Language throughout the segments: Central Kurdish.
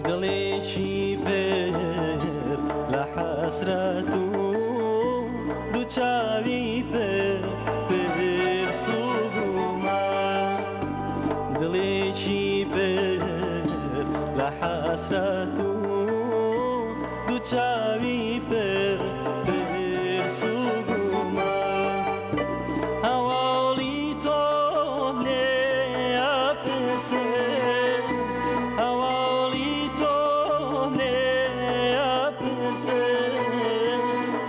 دڵێکی پێر لە حەسرەت و دوو چاوی پێر پرس و گوما، دڵێکی پێر لە حەسرەت و دوو چاوی پێر پرس و گوما. هەواڵی تۆ لێ ئەپرسێ، هەواڵی تۆ لێ ئەپرسێ،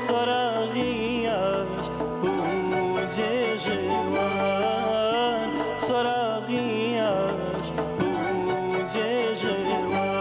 سۆراغیاش و جێژێوان، سۆراغیاش و جێژێوان.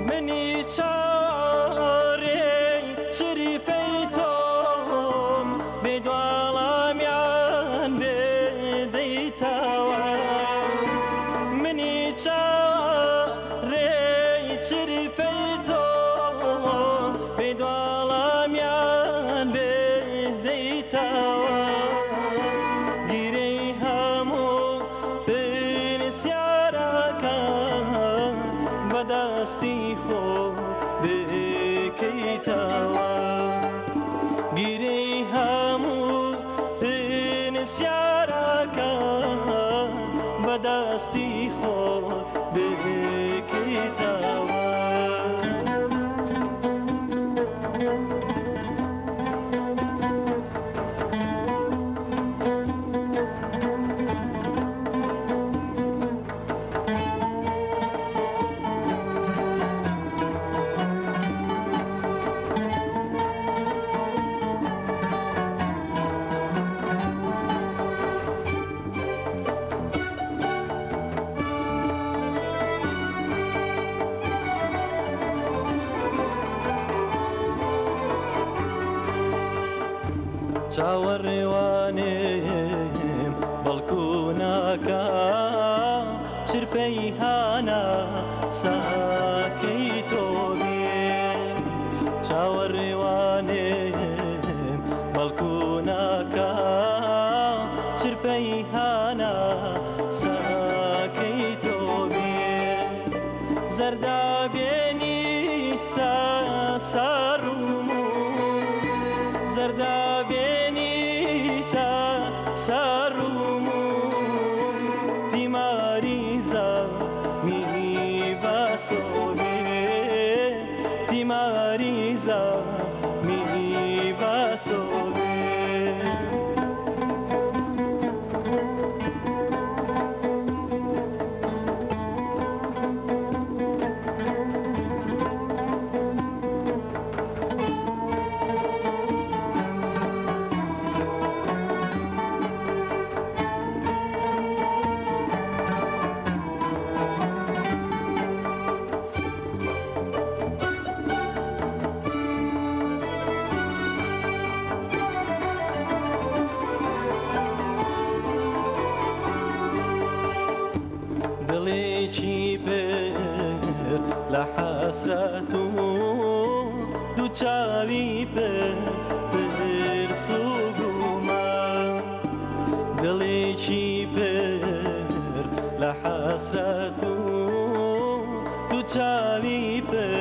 منی چاوەڕێی چریپەی تۆم، بێدواڵامیان بێدەیتەوە. منی چاوەڕێی چریپەی تۆم، بێدواڵامیان بێدەیتەوە. گیرەی هەموو پرسیارەکان بەدەستی خۆ بکەیتەوە، گیرەی هەموو پرسیارەکان بەدەستی خۆ بکەیتەوە. چاوەڕێوانێم بەڵکو ناکا چرپەی هانا ساکەی تۆ بێ، چاوەڕێوانێم بەڵکو ناکا چرپەی هانا ساکەی تۆ بێ. زەردابێنی تا ساڕوم و زەردابێنی چاوی پر پرس و گومان، دڵێکی پر لە حەسرەت و دوو چاوی پر.